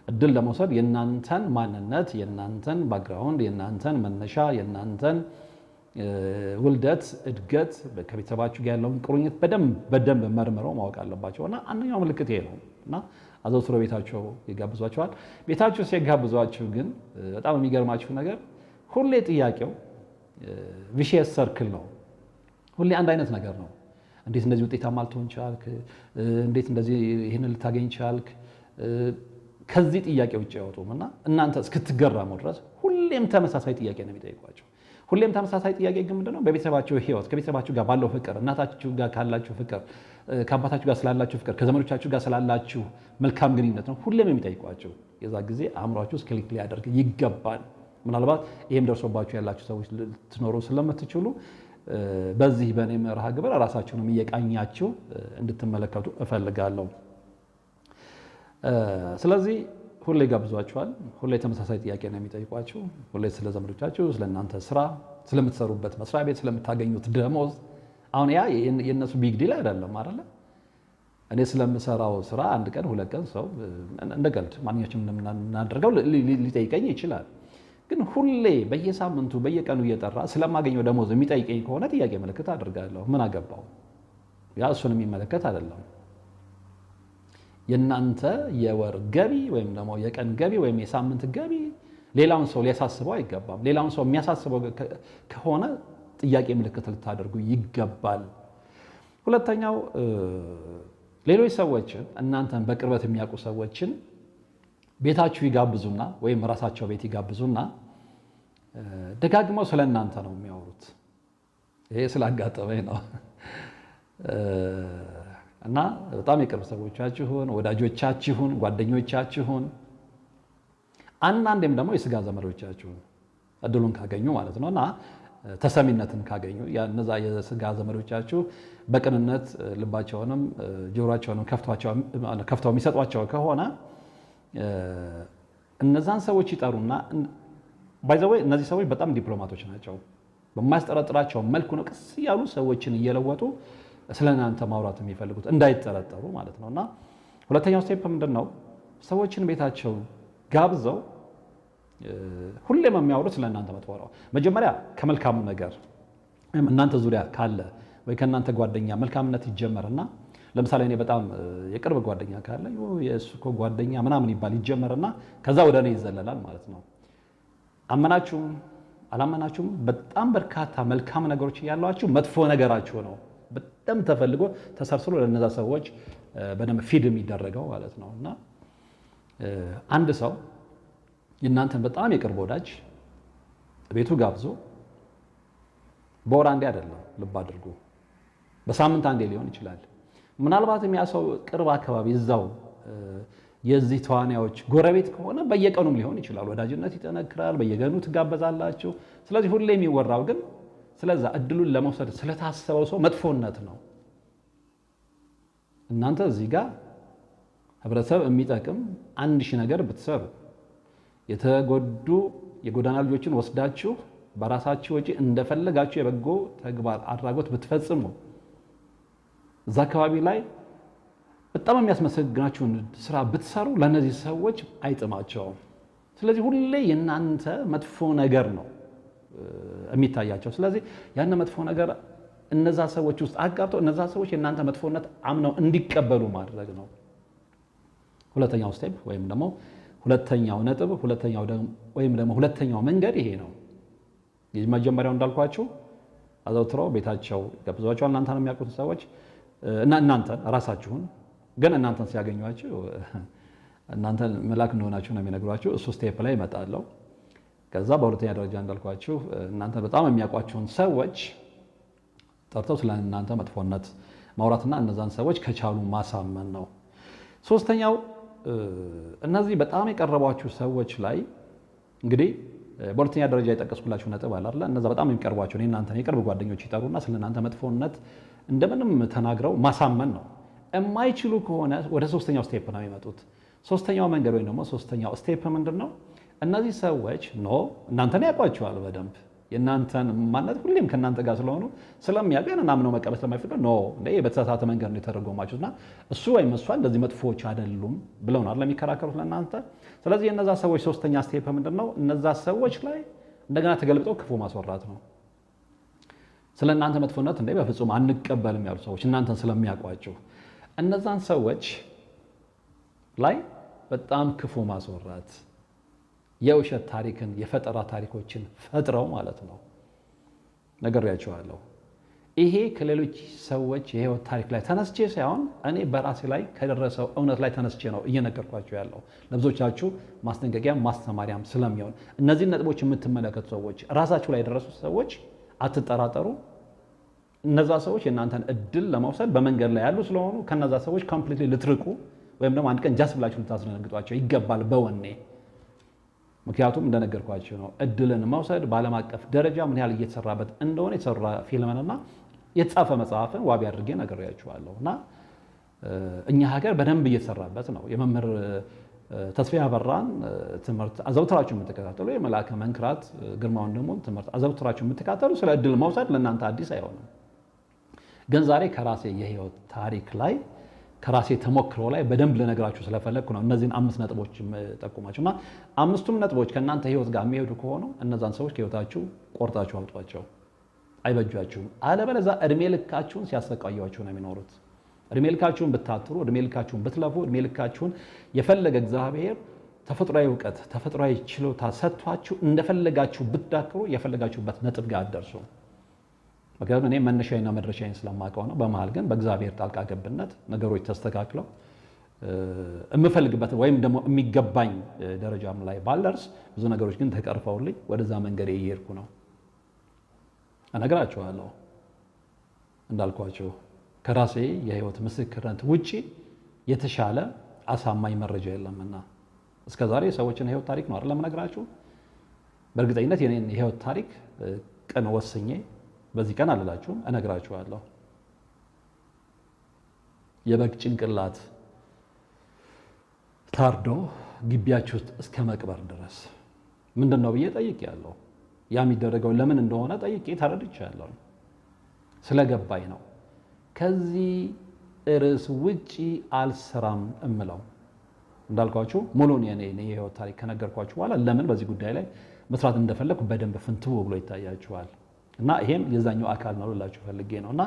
እድል ለመውሰድ የእናንተን ማንነት፣ የእናንተን background፣ የእናንተን መነሻ፣ የእናንተን ውልደት፣ እድገት፣ ከቤተሰባችሁ ጋር ያለውን ቁርኝት በደንብ በደንብ መርምረው ማወቅ አለባቸው። እና አንደኛው ምልክት ይሄ ነው እና አዘውትሮ ቤታቸው ይጋብዟቸዋል። ቤታቸው ሲጋብዟችሁ ግን በጣም የሚገርማችሁ ነገር ሁሌ ጥያቄው vicious circle ነው። ሁሌ አንድ አይነት ነገር ነው። እንዴት እንደዚህ ውጤታማ ልትሆን ቻልክ? እንዴት እንደዚህ ይህንን ልታገኝ ቻልክ? ከዚህ ጥያቄ ውጭ አይወጡም እና እናንተ እስክትገረሙ ድረስ ሁሌም ተመሳሳይ ጥያቄ ነው የሚጠይቋቸው። ሁሌም ተመሳሳይ ጥያቄ ግን ምንድነው? በቤተሰባችሁ ሕይወት ከቤተሰባችሁ ጋር ባለው ፍቅር፣ እናታችሁ ጋር ካላችሁ ፍቅር፣ ከአባታችሁ ጋር ስላላችሁ ፍቅር፣ ከዘመዶቻችሁ ጋር ስላላችሁ መልካም ግንኙነት ነው ሁሌም የሚጠይቋቸው። የዛ ጊዜ አእምሯችሁ ውስጥ click ሊያደርግ ይገባል። ምናልባት ይህም ደርሶባችሁ ያላችሁ ሰዎች ልትኖሩ ስለምትችሉ በዚህ በእኔ መርሃ ግብር ራሳችሁንም እየቃኛችሁ እንድትመለከቱ እፈልጋለሁ። ስለዚህ ሁሌ ጋብዟችኋል። ሁሌ ተመሳሳይ ጥያቄ ነው የሚጠይቋችሁ። ሁሌ ስለ ዘመዶቻችሁ፣ ስለ እናንተ ስራ፣ ስለምትሰሩበት መስሪያ ቤት፣ ስለምታገኙት ደሞዝ። አሁን ያ የእነሱ big deal አይደለም አይደለ? እኔ ስለምሰራው ስራ አንድ ቀን ሁለት ቀን ሰው እንደ ቀልድ ማንኛችንም እንደምናደርገው ሊጠይቀኝ ይችላል። ግን ሁሌ በየሳምንቱ በየቀኑ እየጠራ ስለማገኘው ደሞዝ የሚጠይቀኝ ከሆነ ጥያቄ ምልክት አድርጋለሁ። ምን አገባው? ያ እሱን የሚመለከት አይደለም። የእናንተ የወር ገቢ ወይም ደግሞ የቀን ገቢ ወይም የሳምንት ገቢ ሌላውን ሰው ሊያሳስበው አይገባም። ሌላውን ሰው የሚያሳስበው ከሆነ ጥያቄ ምልክት ልታደርጉ ይገባል። ሁለተኛው፣ ሌሎች ሰዎችን፣ እናንተን በቅርበት የሚያውቁ ሰዎችን ቤታችሁ ይጋብዙና ወይም ራሳቸው ቤት ይጋብዙና ደጋግመው ስለ እናንተ ነው የሚያወሩት። ይሄ ስላጋጠመኝ ነው። እና በጣም የቅርብ ሰዎቻችሁን፣ ወዳጆቻችሁን፣ ጓደኞቻችሁን፣ አንዳንዴም ደግሞ የስጋ ዘመዶቻችሁን እድሉን ካገኙ ማለት ነው እና ተሰሚነትን ካገኙ፣ እነዛ የስጋ ዘመዶቻችሁ በቅንነት ልባቸውንም ጆሯቸውንም ከፍተው የሚሰጧቸው ከሆነ እነዛን ሰዎች ይጠሩና፣ by the way እነዚህ ሰዎች በጣም ዲፕሎማቶች ናቸው። በማያስጠረጥራቸው መልኩ ነው ቀስ እያሉ ሰዎችን እየለወጡ ስለ እናንተ ማውራት የሚፈልጉት፣ እንዳይጠረጠሩ ማለት ነው። እና ሁለተኛው step ምንድን ነው? ሰዎችን ቤታቸው ጋብዘው ሁሌም የሚያወሩት ስለ እናንተ መጥፎ ነው። መጀመሪያ ከመልካሙ ነገር ወይም እናንተ ዙሪያ ካለ ወይ ከእናንተ ጓደኛ መልካምነት ይጀመርና፣ ለምሳሌ እኔ በጣም የቅርብ ጓደኛ ካለ የእሱ እኮ ጓደኛ ምናምን ይባል ይጀመርና ከዛ ወደ እኔ ይዘለላል ማለት ነው። አመናችሁም አላመናችሁም በጣም በርካታ መልካም ነገሮች እያሏችሁ መጥፎ ነገራችሁ ነው በጣም ተፈልጎ ተሰርስሮ ለእነዛ ሰዎች በደንብ feed የሚደረገው ማለት ነው። እና አንድ ሰው የእናንተን በጣም የቅርብ ወዳጅ ቤቱ ጋብዞ፣ በወር አንዴ አይደለም፣ ልብ አድርጉ፣ በሳምንት አንዴ ሊሆን ይችላል። ምናልባትም ያ ሰው ቅርብ አካባቢ እዛው የዚህ ተዋናዮች ጎረቤት ከሆነ በየቀኑም ሊሆን ይችላል። ወዳጅነት ይጠነክራል፣ በየቀኑ ትጋበዛላችሁ። ስለዚህ ሁሌ የሚወራው ግን ስለዛ እድሉን ለመውሰድ ስለታሰበው ሰው መጥፎነት ነው። እናንተ እዚህ ጋር ህብረተሰብ የሚጠቅም 1000 ነገር ብትሰሩ፣ የተጎዱ የጎዳና ልጆችን ወስዳችሁ በራሳችሁ ወጪ እንደፈለጋችሁ የበጎ ተግባር አድራጎት ብትፈጽሙ፣ እዛ አካባቢ ላይ በጣም የሚያስመሰግናችሁን ስራ ብትሰሩ ለእነዚህ ሰዎች አይጥማቸውም። ስለዚህ ሁሌ የእናንተ መጥፎ ነገር ነው የሚታያቸው። ስለዚህ ያን መጥፎ ነገር እነዛ ሰዎች ውስጥ አጋብተው እነዛ ሰዎች የእናንተ መጥፎነት አምነው እንዲቀበሉ ማድረግ ነው። ሁለተኛው step ወይም ደግሞ ሁለተኛው ነጥብ ወይም ደግሞ ሁለተኛው መንገድ ይሄ ነው። የመጀመሪያው እንዳልኳችሁ አዘውትረው ቤታቸው ይጋብዟቸዋል። እናንተን የሚያውቁትን ሰዎች እና እናንተን ራሳችሁን። ግን እናንተን ሲያገኟችሁ እናንተን መልአክ እንደሆናችሁ ነው የሚነግሯችሁ። እሱ step ላይ እመጣለሁ። ከዛ በሁለተኛ ደረጃ እንዳልኳችሁ እናንተ በጣም የሚያውቋችሁን ሰዎች ጠርተው ስለ እናንተ መጥፎነት ማውራትና እነዛን ሰዎች ከቻሉ ማሳመን ነው። ሶስተኛው፣ እነዚህ በጣም የቀረቧችሁ ሰዎች ላይ፣ እንግዲህ በሁለተኛ ደረጃ የጠቀስኩላችሁ ነጥብ አለ አይደለ? እነዛ በጣም የሚቀርቧቸው የእናንተን የቅርብ ጓደኞች ይጠሩና ስለ እናንተ መጥፎነት እንደምንም ተናግረው ማሳመን ነው። የማይችሉ ከሆነ ወደ ሶስተኛው step ነው የሚመጡት። ሶስተኛው መንገድ ወይም ደግሞ ሶስተኛው step ምንድን ነው? እነዚህ ሰዎች no እናንተን ያውቋችኋል በደንብ፣ የእናንተን ማንነት ሁሌም ከእናንተ ጋር ስለሆኑ ስለሚያውቁ ያንን አምነው መቀበል ስለማይፈልጉ no እንደ በተሳሳተ መንገድ ነው የተረጎማችሁት እና እሱ ወይም እሷ እንደዚህ መጥፎዎች አይደሉም ብለው ነው አይደል የሚከራከሩት ለእናንተ። ስለዚህ የእነዛ ሰዎች ሶስተኛ step ምንድን ነው? እነዛ ሰዎች ላይ እንደገና ተገልብጠው ክፉ ማስወራት ነው። ስለ እናንተ መጥፎነት እንደ በፍጹም አንቀበልም ያሉ ሰዎች እናንተን ስለሚያውቋችሁ እነዛን ሰዎች ላይ በጣም ክፉ ማስወራት፣ የውሸት ታሪክን የፈጠራ ታሪኮችን ፈጥረው ማለት ነው። ነግሬያቸዋለሁ። ይሄ ከሌሎች ሰዎች የህይወት ታሪክ ላይ ተነስቼ ሳይሆን እኔ በራሴ ላይ ከደረሰው እውነት ላይ ተነስቼ ነው እየነገርኳችሁ ያለው፣ ለብዙዎቻችሁ ማስጠንቀቂያም ማስተማሪያም ስለሚሆን። እነዚህን ነጥቦች የምትመለከቱ ሰዎች፣ ራሳችሁ ላይ የደረሱ ሰዎች አትጠራጠሩ። እነዛ ሰዎች የእናንተን እድል ለመውሰድ በመንገድ ላይ ያሉ ስለሆኑ ከነዛ ሰዎች completely ልትርቁ ወይም ደግሞ አንድ ቀን ጃስ ብላችሁ ልታስደነግጧቸው ይገባል በወኔ። ምክንያቱም እንደነገርኳችሁ ነው፣ እድልን መውሰድ በዓለም አቀፍ ደረጃ ምን ያህል እየተሰራበት እንደሆነ የተሰራ ፊልምንና የተጻፈ መጽሐፍን ዋቢ አድርጌ ነግሬያችኋለሁ። እና እኛ ሀገር በደንብ እየተሰራበት ነው። የመምህር ተስፋዬ አበራን ትምህርት አዘውትራችሁ የምትከታተሉ፣ የመልአከ መንክራት ግርማ ወንድሙን ትምህርት አዘውትራችሁ የምትከታተሉ፣ ስለ እድል መውሰድ ለእናንተ አዲስ አይሆንም። ግን ዛሬ ከራሴ የህይወት ታሪክ ላይ፣ ከራሴ ተሞክሮ ላይ በደንብ ልነግራችሁ ስለፈለግኩ ነው እነዚህን አምስት ነጥቦች ጠቁማችሁ። እና አምስቱም ነጥቦች ከእናንተ ህይወት ጋር የሚሄዱ ከሆኑ እነዛን ሰዎች ከህይወታችሁ ቆርጣችሁ አውጧቸው፣ አይበጇችሁም። አለበለዚያ እድሜ ልካችሁን ሲያሰቃያችሁ ነው የሚኖሩት። እድሜ ልካችሁን ብታትሩ፣ እድሜ ልካችሁን ብትለፉ፣ እድሜ ልካችሁን የፈለገ እግዚአብሔር ተፈጥሯዊ እውቀት፣ ተፈጥሯዊ ችሎታ ሰጥቷችሁ እንደፈለጋችሁ ብትዳክሩ የፈለጋችሁበት ነጥብ ጋር አትደርሱም። ምክንያቱም እኔ መነሻዬና መድረሻዬን ስለማውቀው ነው። በመሀል ግን በእግዚአብሔር ጣልቃ ገብነት ነገሮች ተስተካክለው የምፈልግበት ወይም ደግሞ የሚገባኝ ደረጃም ላይ ባልደርስ ብዙ ነገሮች ግን ተቀርፈውልኝ ወደዛ መንገድ እየሄድኩ ነው። እነግራችኋለሁ። እንዳልኳችሁ ከራሴ የህይወት ምስክርነት ውጪ የተሻለ አሳማኝ መረጃ የለምና እስከዛሬ የሰዎችን ህይወት ታሪክ ነው አይደለም እነግራችሁ። በእርግጠኝነት የኔን የህይወት ታሪክ ቀን ወስኜ በዚህ ቀን አልላችሁም፣ እነግራችኋለሁ። የበግ ጭንቅላት ታርዶ ግቢያችሁ ውስጥ እስከ መቅበር ድረስ ምንድን ነው ብዬ ጠይቄያለሁ። ያ የሚደረገው ለምን እንደሆነ ጠይቄ ተረድቻለሁ። ስለገባኝ ነው። ከዚህ ርዕስ ውጪ አልሰራም እምለው። እንዳልኳችሁ ሙሉን የኔ የህይወት ታሪክ ከነገርኳችሁ በኋላ ለምን በዚህ ጉዳይ ላይ መስራት እንደፈለግኩ በደንብ ፍንትው ብሎ ይታያችኋል። እና ይሄም የዛኛው አካል ነው ልላችሁ ፈልጌ ነው። እና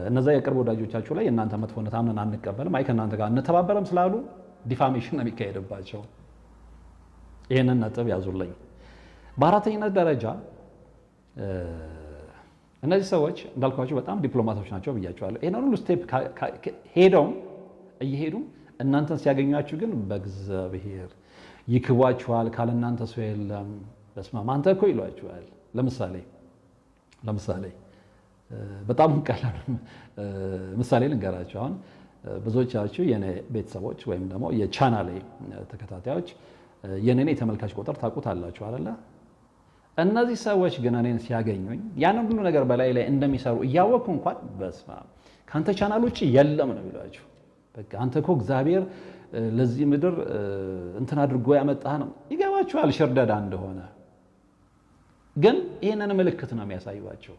እነዛ የቅርብ ወዳጆቻችሁ ላይ የእናንተ መጥፎነት አምነን አንቀበልም፣ አይ ከእናንተ ጋር እንተባበረም ስላሉ defamation ነው የሚካሄድባቸው። ይህንን ነጥብ ያዙልኝ። በአራተኝነት ደረጃ እነዚህ ሰዎች እንዳልኳቸው በጣም ዲፕሎማቶች ናቸው ብያቸዋለሁ። ይህንን ሁሉ step ሄደውም እየሄዱም እናንተን ሲያገኟችሁ ግን በእግዚአብሔር ይክቧችኋል። ካለ እናንተ ሰው የለም፣ በስመ አብ አንተ እኮ ይሏችኋል። ለምሳሌ በጣም ቀላል ምሳሌ ልንገራችሁ። አሁን ብዙዎቻችሁ የኔ ቤተሰቦች ወይም ደግሞ የቻናሌ ተከታታዮች የኔን የተመልካች ቁጥር ታውቁታላችሁ አይደለ? እነዚህ ሰዎች ግን እኔን ሲያገኙኝ ያንን ሁሉ ነገር በላይ ላይ እንደሚሰሩ እያወቅኩ እንኳን በስመ አብ ከአንተ ቻናል ውጭ የለም ነው የሚሏችሁ። በቃ አንተ እኮ እግዚአብሔር ለዚህ ምድር እንትን አድርጎ ያመጣህ ነው። ይገባችኋል ሽርደዳ እንደሆነ። ግን ይህንን ምልክት ነው የሚያሳዩዋቸው።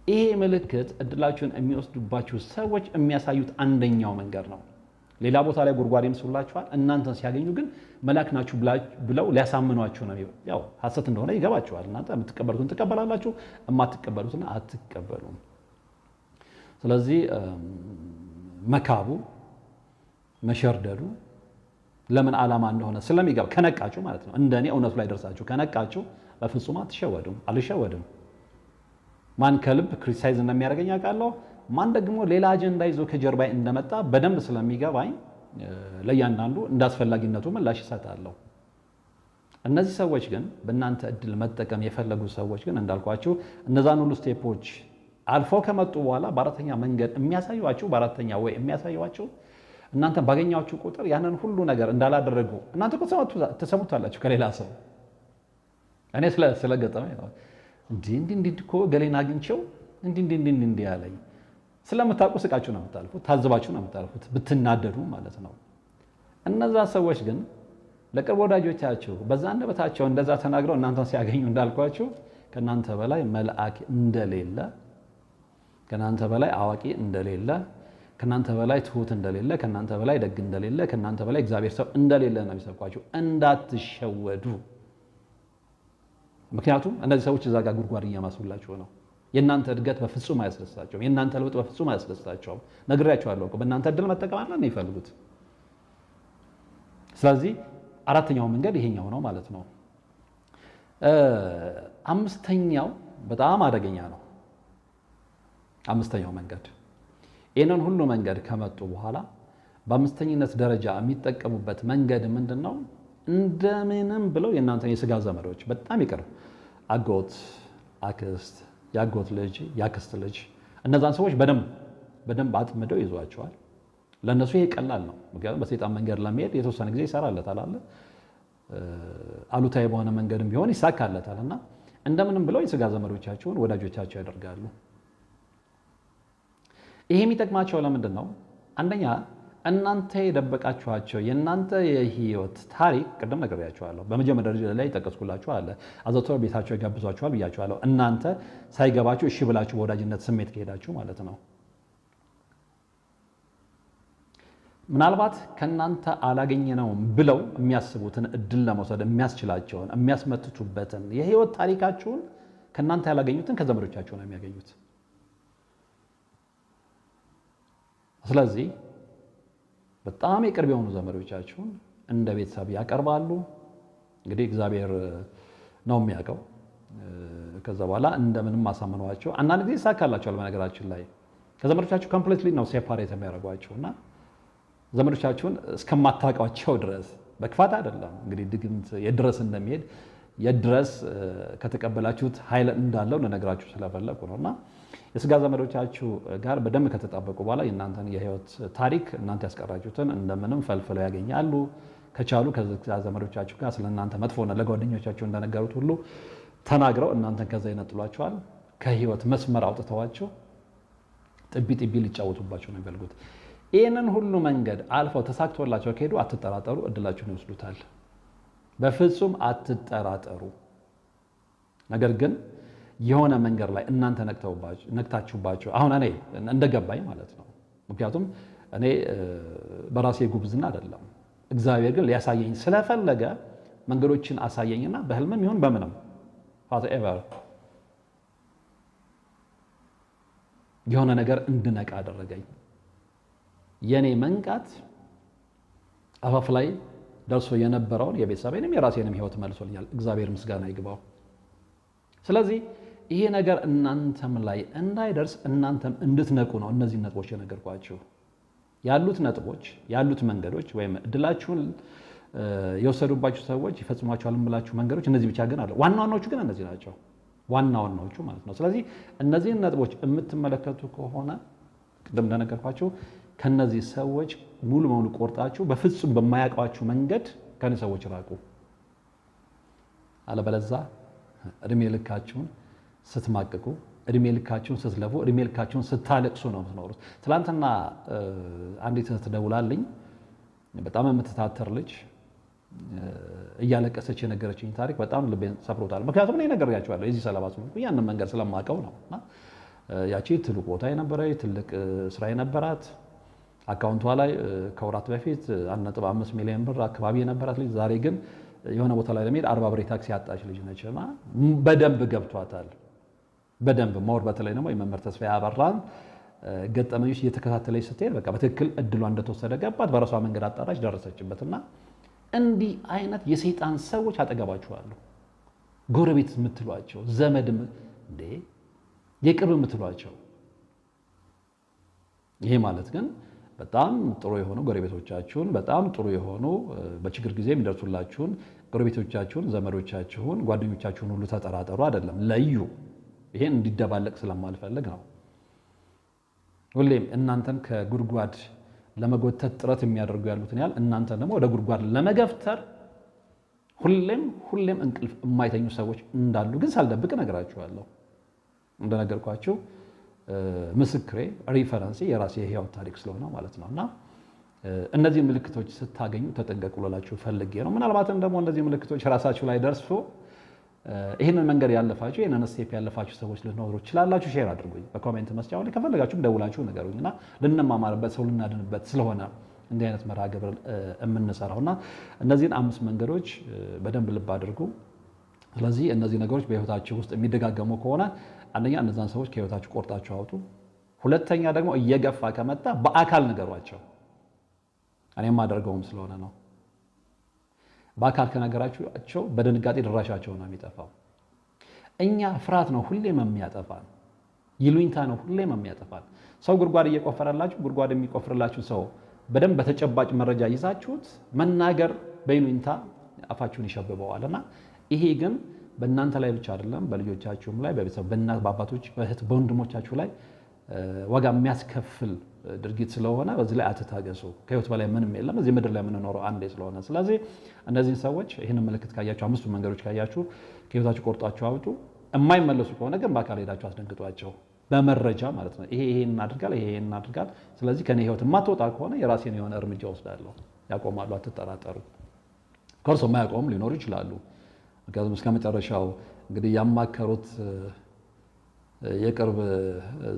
ይሄ ምልክት እድላችሁን የሚወስዱባችሁ ሰዎች የሚያሳዩት አንደኛው መንገድ ነው። ሌላ ቦታ ላይ ጉድጓድ ይምሱላችኋል። እናንተን ሲያገኙ ግን መልአክ ናችሁ ብለው ሊያሳምኗችሁ ነው። ያው ሐሰት እንደሆነ ይገባችኋል። እናንተ የምትቀበሉትን ትቀበላላችሁ፣ የማትቀበሉትን አትቀበሉም። ስለዚህ መካቡ፣ መሸርደዱ ለምን ዓላማ እንደሆነ ስለሚገባ ከነቃችሁ ማለት ነው፣ እንደኔ እውነቱ ላይ ደርሳችሁ ከነቃችሁ በፍጹም አትሸወዱም። አልሸወድም። ማን ከልብ criticize እንደሚያደርገኝ አውቃለሁ። ማን ደግሞ ሌላ አጀንዳ ይዞ ከጀርባዬ እንደመጣ በደንብ ስለሚገባኝ ለእያንዳንዱ እንዳስፈላጊነቱ ምላሽ እሰጣለሁ። እነዚህ ሰዎች ግን፣ በእናንተ እድል መጠቀም የፈለጉ ሰዎች ግን እንዳልኳችሁ እነዛን ሁሉ step ኦች አልፎ ከመጡ በኋላ በአራተኛ መንገድ የሚያሳዩዋችሁ፣ በአራተኛ ወይ የሚያሳዩዋችሁ እናንተ ባገኛችሁ ቁጥር ያንን ሁሉ ነገር እንዳላደረጉ እናንተ እኮ ትሰሙታላችሁ ከሌላ ሰው። እኔ ስለገጠመኝ ነው። እንዲህ እንዲህ እንዲህ እኮ ገሌን አግኝቼው እንዲህ እንዲህ እንዲህ እንዲህ ያለኝ። ስለምታውቁ ስቃችሁ ነው የምታልፉት፣ ታዝባችሁ ነው የምታልፉት፣ ብትናደዱ ማለት ነው። እነዛ ሰዎች ግን ለቅርብ ወዳጆቻችሁ በዛ አንደበታቸው እንደዛ ተናግረው እናንተን ሲያገኙ እንዳልኳችሁ ከእናንተ በላይ መልአክ እንደሌለ፣ ከእናንተ በላይ አዋቂ እንደሌለ፣ ከእናንተ በላይ ትሁት እንደሌለ፣ ከእናንተ በላይ ደግ እንደሌለ፣ ከእናንተ በላይ እግዚአብሔር ሰው እንደሌለ ነው የሚሰብኳችሁ። እንዳትሸወዱ። ምክንያቱም እነዚህ ሰዎች እዛ ጋር ጉድጓድ እያማሱላችሁ ነው። የእናንተ እድገት በፍጹም አያስደስታቸውም። የእናንተ ለውጥ በፍጹም አያስደስታቸውም። ነግሬያቸዋለሁ እኮ በእናንተ እድል መጠቀም አለ የሚፈልጉት። ስለዚህ አራተኛው መንገድ ይሄኛው ነው ማለት ነው። አምስተኛው በጣም አደገኛ ነው። አምስተኛው መንገድ ይህንን ሁሉ መንገድ ከመጡ በኋላ በአምስተኝነት ደረጃ የሚጠቀሙበት መንገድ ምንድን ነው? እንደምንም ብለው የእናንተን የስጋ ዘመዶች በጣም ይቅርብ አጎት፣ አክስት፣ የአጎት ልጅ፣ የአክስት ልጅ እነዛን ሰዎች በደንብ አጥምደው ይዟቸዋል። ለእነሱ ይሄ ቀላል ነው። ምክንያቱም በሰይጣን መንገድ ለመሄድ የተወሰነ ጊዜ ይሰራለታል አለ አሉታዊ በሆነ መንገድም ቢሆን ይሳካለታል። እና እንደምንም ብለው የስጋ ዘመዶቻቸውን ወዳጆቻቸው ያደርጋሉ። ይሄ የሚጠቅማቸው ለምንድን ነው? አንደኛ እናንተ የደበቃችኋቸው የእናንተ የህይወት ታሪክ ቅድም ነግሬያችኋለሁ። በመጀመሪያ ደረጃ ላይ ጠቀስኩላችሁ አለ አዘውትረው ቤታቸው ይጋብዟችኋል ብያችኋለሁ። እናንተ ሳይገባችሁ እሺ ብላችሁ በወዳጅነት ስሜት ከሄዳችሁ ማለት ነው። ምናልባት ከእናንተ አላገኘነውም ብለው የሚያስቡትን እድል ለመውሰድ የሚያስችላቸውን የሚያስመትቱበትን የህይወት ታሪካችሁን ከእናንተ ያላገኙትን ከዘመዶቻችሁ ነው የሚያገኙት። ስለዚህ በጣም የቅርብ የሆኑ ዘመዶቻችሁን እንደ ቤተሰብ ያቀርባሉ። እንግዲህ እግዚአብሔር ነው የሚያውቀው። ከዛ በኋላ እንደምንም አሳምነዋቸው አንዳንድ ጊዜ ይሳካላቸዋል። በነገራችን ላይ ከዘመዶቻችሁ completely ነው separate የሚያደርጓቸው እና ዘመዶቻችሁን እስከማታውቋቸው ድረስ በክፋት አይደለም። እንግዲህ ድግምት የድረስ እንደሚሄድ የድረስ ከተቀበላችሁት ኃይል እንዳለው ልነግራችሁ ስለፈለኩ ነው። እና የስጋ ዘመዶቻችሁ ጋር በደንብ ከተጣበቁ በኋላ የእናንተን የህይወት ታሪክ እናንተ ያስቀራችሁትን እንደምንም ፈልፍለው ያገኛሉ። ከቻሉ ከስጋ ዘመዶቻችሁ ጋር ስለ እናንተ መጥፎ ለጓደኞቻችሁ እንደነገሩት ሁሉ ተናግረው እናንተን ከዛ ይነጥሏቸዋል። ከህይወት መስመር አውጥተዋችሁ ጥቢ ጥቢ ሊጫወቱባቸው ነው የሚፈልጉት። ይህንን ሁሉ መንገድ አልፈው ተሳክቶላቸው ከሄዱ አትጠራጠሩ፣ እድላችሁን ይወስዱታል። በፍጹም አትጠራጠሩ። ነገር ግን የሆነ መንገድ ላይ እናንተ ነቅታችሁባቸው፣ አሁን እኔ እንደገባኝ ማለት ነው። ምክንያቱም እኔ በራሴ ጉብዝና አይደለም፣ እግዚአብሔር ግን ሊያሳየኝ ስለፈለገ መንገዶችን አሳየኝና በህልምም ይሁን በምንም whatever የሆነ ነገር እንድነቃ አደረገኝ። የኔ መንቃት አፋፍ ላይ ደርሶ የነበረውን የቤተሰቤንም የራሴንም ህይወት መልሶልኛል። እግዚአብሔር ምስጋና ይግባው። ስለዚህ ይሄ ነገር እናንተም ላይ እንዳይደርስ እናንተም እንድትነቁ ነው እነዚህ ነጥቦች የነገርኳችሁ። ያሉት ነጥቦች ያሉት መንገዶች ወይም እድላችሁን የወሰዱባችሁ ሰዎች ይፈጽሟቸዋል የምላችሁ መንገዶች እነዚህ ብቻ ግን አለ። ዋና ዋናዎቹ ግን እነዚህ ናቸው። ዋና ዋናዎቹ ማለት ነው። ስለዚህ እነዚህን ነጥቦች የምትመለከቱ ከሆነ ቅድም እንደነገርኳችሁ ከነዚህ ሰዎች ሙሉ በሙሉ ቆርጣችሁ በፍጹም በማያውቋችሁ መንገድ ከነዚህ ሰዎች ራቁ። አለበለዛ እድሜ ልካችሁን ስትማቅቁ፣ እድሜ ልካችሁን ስትለፉ፣ እድሜ ልካችሁን ስታለቅሱ ነው የምትኖሩት። ትላንትና አንዲት እህት ደውላልኝ በጣም የምትታተር ልጅ እያለቀሰች የነገረችኝ ታሪክ በጣም ልቤን ሰብሮታል። ምክንያቱም እኔ ነግሬያቸዋለሁ የዚህ ሰለባ ስለሆንኩ ያንን መንገድ ስለማውቀው ነው። እና ያቺ ትልቅ ቦታ የነበረች ትልቅ ስራ የነበራት አካውንቷ ላይ ከወራት በፊት 1.5 ሚሊዮን ብር አካባቢ የነበራት ልጅ ዛሬ ግን የሆነ ቦታ ላይ ለመሄድ 40 ብር ታክሲ ያጣች ልጅ ነች። እና በደንብ ገብቷታል። በደንብ more በተለይ ደግሞ የመምህር ተስፋዬ አበራን ገጠመኞች እየተከታተለች ስትሄድ በቃ በትክክል እድሏ እንደተወሰደ ገባት። በራሷ መንገድ አጣራች፣ ደረሰችበት። እና እንዲህ አይነት የሰይጣን ሰዎች አጠገባችሁ አሉ። ጎረቤት የምትሏቸው፣ ዘመድ እንዴ የቅርብ የምትሏቸው። ይሄ ማለት ግን በጣም ጥሩ የሆኑ ጎረቤቶቻችሁን፣ በጣም ጥሩ የሆኑ በችግር ጊዜ የሚደርሱላችሁን ጎረቤቶቻችሁን፣ ዘመዶቻችሁን፣ ጓደኞቻችሁን ሁሉ ተጠራጠሩ አይደለም፣ ለዩ። ይሄን እንዲደባለቅ ስለማልፈልግ ነው። ሁሌም እናንተን ከጉድጓድ ለመጎተት ጥረት የሚያደርጉ ያሉትን ያህል እናንተን ደግሞ ወደ ጉድጓድ ለመገፍተር ሁሌም ሁሌም እንቅልፍ የማይተኙ ሰዎች እንዳሉ ግን ሳልደብቅ እነግራችኋለሁ። እንደነገርኳችሁ ምስክሬ reference ኤ የራሴ የህይወት ታሪክ ስለሆነ ማለት ነው። እና እነዚህ ምልክቶች ስታገኙ ተጠንቀቁ ልላችሁ ፈልጌ ነው። ምናልባትም ደግሞ እነዚህ ምልክቶች ራሳችሁ ላይ ደርሶ ይህንን መንገድ ያለፋችሁ ይህንን step ያለፋችሁ ሰዎች ልትኖሩ ትችላላችሁ። share አድርጉኝ በ comment መስጫው ላይ፣ ከፈለጋችሁም ደውላችሁ ንገሩኝ እና ልንማማርበት ሰው ልናድንበት ስለሆነ እንዲህ አይነት መርሃ ግብር የምንሰራው እና እነዚህን 5 መንገዶች በደንብ ልብ አድርጉ። ስለዚህ እነዚህ ነገሮች በህይወታችሁ ውስጥ የሚደጋገሙ ከሆነ አንደኛ እነዛን ሰዎች ከህይወታችሁ ቆርጣችሁ አውጡ። ሁለተኛ ደግሞ እየገፋ ከመጣ በአካል ንገሯቸው። እኔ የማደርገውም ስለሆነ ነው። በአካል ከነገራችኋቸው በድንጋጤ ድራሻቸው ነው የሚጠፋው። እኛ ፍርሃት ነው ሁሌም የሚያጠፋን፣ ይሉኝታ ነው ሁሌም የሚያጠፋን። ሰው ጉድጓድ እየቆፈረላችሁ፣ ጉድጓድ የሚቆፍርላችሁ ሰው በደንብ በተጨባጭ መረጃ ይዛችሁት መናገር በይሉኝታ አፋችሁን ይሸብበዋል። እና ይሄ ግን በእናንተ ላይ ብቻ አይደለም፣ በልጆቻችሁም ላይ፣ በቤተሰብ፣ በእናት፣ በአባቶች፣ በእህት፣ በወንድሞቻችሁ ላይ ዋጋ የሚያስከፍል ድርጊት ስለሆነ በዚህ ላይ አትታገሱ። ከህይወት በላይ ምንም የለም። እዚህ ምድር ላይ የምንኖረው አንዴ ስለሆነ፣ ስለዚህ እነዚህን ሰዎች ይህንን ምልክት ካያችሁ፣ አምስቱ መንገዶች ካያችሁ ከህይወታችሁ ቆርጣችሁ አውጡ። የማይመለሱ ከሆነ ግን በአካል ሄዳችሁ አስደንግጧቸው፣ በመረጃ ማለት ነው። ይሄ ይሄን አድርጋል፣ ይሄ ይሄን አድርጋል። ስለዚህ ከኔ ህይወት የማትወጣ ከሆነ የራሴን የሆነ እርምጃ ወስዳለሁ። ያቆማሉ፣ አትጠራጠሩ። ከእርሶ የማያቆሙ ሊኖሩ ይችላሉ። ምክንያቱም እስከ መጨረሻው እንግዲህ ያማከሩት የቅርብ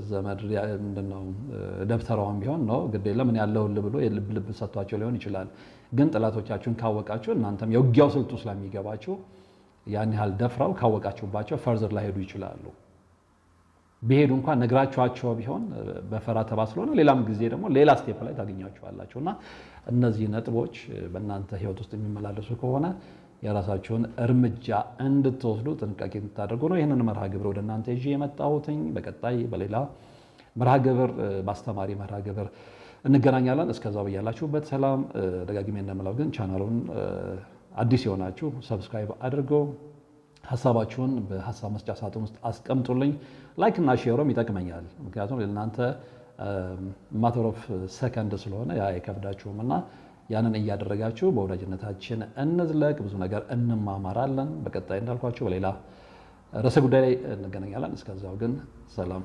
ዘመድ ምንድነው ደብተራውን ቢሆን ነው፣ ግድ የለም እኔ ያለሁልህ ብሎ የልብ ልብ ሰጥቷቸው ሊሆን ይችላል። ግን ጠላቶቻችሁን ካወቃችሁ፣ እናንተም የውጊያው ስልቱ ስለሚገባችሁ፣ ያን ያህል ደፍረው ካወቃችሁባቸው further ላይሄዱ ይችላሉ። ቢሄዱ እንኳን ነግራችኋቸው ቢሆን በፈራ ተባ ስለሆነ ሌላም ጊዜ ደግሞ ሌላ step ላይ ታገኟቸዋላችሁ። እና እነዚህ ነጥቦች በእናንተ ህይወት ውስጥ የሚመላለሱ ከሆነ የራሳችሁን እርምጃ እንድትወስዱ፣ ጥንቃቄ እንድታደርጉ ነው ይህንን መርሃ ግብር ወደ እናንተ ይዤ የመጣሁትኝ። በቀጣይ በሌላ መርሃ ግብር፣ በአስተማሪ መርሃ ግብር እንገናኛለን። እስከዛው በያላችሁበት ሰላም። ደጋግሜ እንደምለው ግን ቻናሉን አዲስ የሆናችሁ subscribe አድርጎ ሀሳባችሁን በሀሳብ መስጫ ሳጥን ውስጥ አስቀምጡልኝ። Like እና share ኡም ይጠቅመኛል። ምክንያቱም ለእናንተ matter of second ስለሆነ ያ አይከብዳችሁም እና ያንን እያደረጋችሁ በወዳጅነታችን እንዝለቅ። ብዙ ነገር እንማማራለን። በቀጣይ እንዳልኳችሁ በሌላ ርዕሰ ጉዳይ ላይ እንገናኛለን። እስከዛው ግን ሰላም።